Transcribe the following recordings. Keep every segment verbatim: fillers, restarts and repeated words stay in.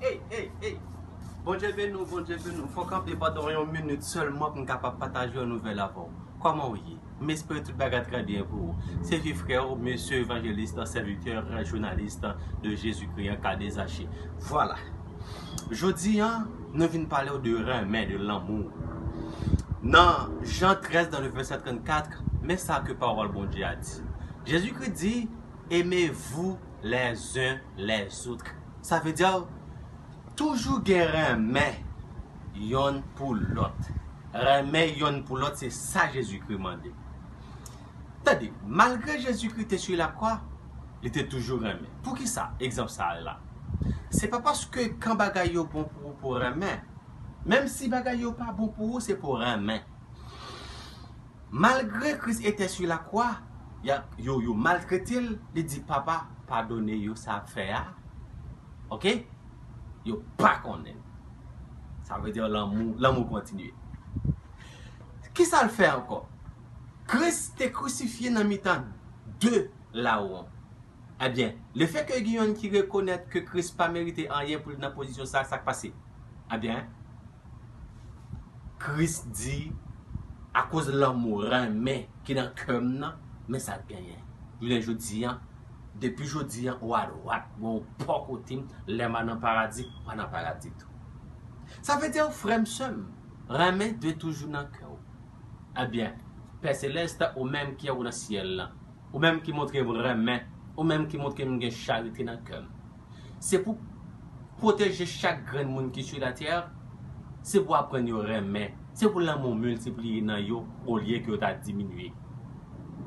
Hey, hey, hey! Bondye beni w, Bondye beni w. Fò kanpe pandan yon minit sèlman pou m kapab pataje yon nouvèl avè w. Kòman w ye? M espere tout bagay trè byen pou ou. Se vye frè w, mesye evanjelis, sèvitè, jounalis de Jezikri an, Cadet Zaché. Vwala. Jodi a, nou vin pale w de renmen, de lanmou. Nan Jan trèz, dans le verset trannkat, men sa ke pawòl Bondye a di. Jezikri di, aimez-vous les uns les autres. Sa vle di, toujou gen renmen yonn pou lòt. Renmen yonn pou lòt, se sa Jezikri mande. Tande, malgre Jezikri te sou lakwa, li te toujou renmen. Poukisa egzanp sa a la? Se pa paske kan bagay yo bon pou ou pou renmen. Menm si bagay yo pa bon pou ou, se pou renmen. Malgre Kris te sou lakwa, yo, yo maltrete l, li di, Papa, padone yo sa y ap fè a. Oke? Yo pa konnen. Sa vle di lanmou, lanmou kontinye. Kisa l fè ankò? Kris te krisifye nan mitan de lawon. Ebyen, lefètke gen yonn ki rekonèt ke Kris pa merite anyen pou l nan pozisyon sa, sa k pase? Ebyen, Kris di, akoz lanmou, renmen ki nan kè m nan, men sa k genyen. Jounen jodi a, depi jodi a, ou adwat, bon, ou bò kote m, lè m a nan paradi, ou a nan paradi tou. Sa vle di, frè m, sè m, renmen dwe toujou nan kè w. Ebyen, Pè Selès, ou menm ki anwo nan syèl la, ou menm ki montre m renmen, ou menm ki montre m gen charite nan kè m. Se pou pwoteje chak grenn moun ki sou latè, se pou aprann yo renmen, se pou lanmou miltipliye nan yo olye ke yo ta diminye.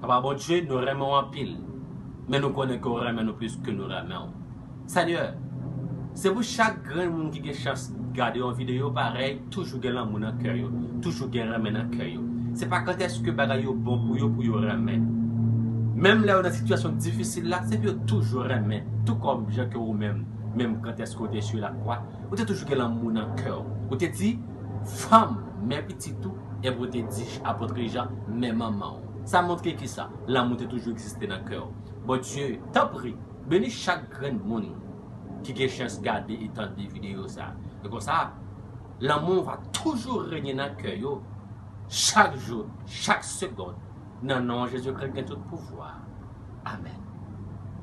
Papa Bondye, nou renmen w anpil, men nou konnen ke w renmen nou plis ke nou renmen w. Senyè, se pou chak grenn moun ki gen chans gade yon videyo parèy, toujou gen lanmou nan kè yo, toujou gen renmen nan kè yo. Se pa kantèske bagay yo bon pou yo, pou yo renmen. Menm lè yo nan sitiyasyon difisil la, se pou yo toujou renmen, tou kòm jan ke ou menm, menm kantèske ou te sou lakwa, ou te toujou gen lanmou nan kè w. Ou te di, fanm, men pitit ou, epi ou te di, apot Jan, men manman w. Sa montre kisa? Lanmou te toujou egziste nan kè w. Bondye, tanpri, beni chak grenn moun ki gen chans gade e tande videyo sa. E konsa, lanmou va toujou renye nan kè yo, chak jou, chak segonn, nan non Jezikri ki gen tout pouvwa. Amèn.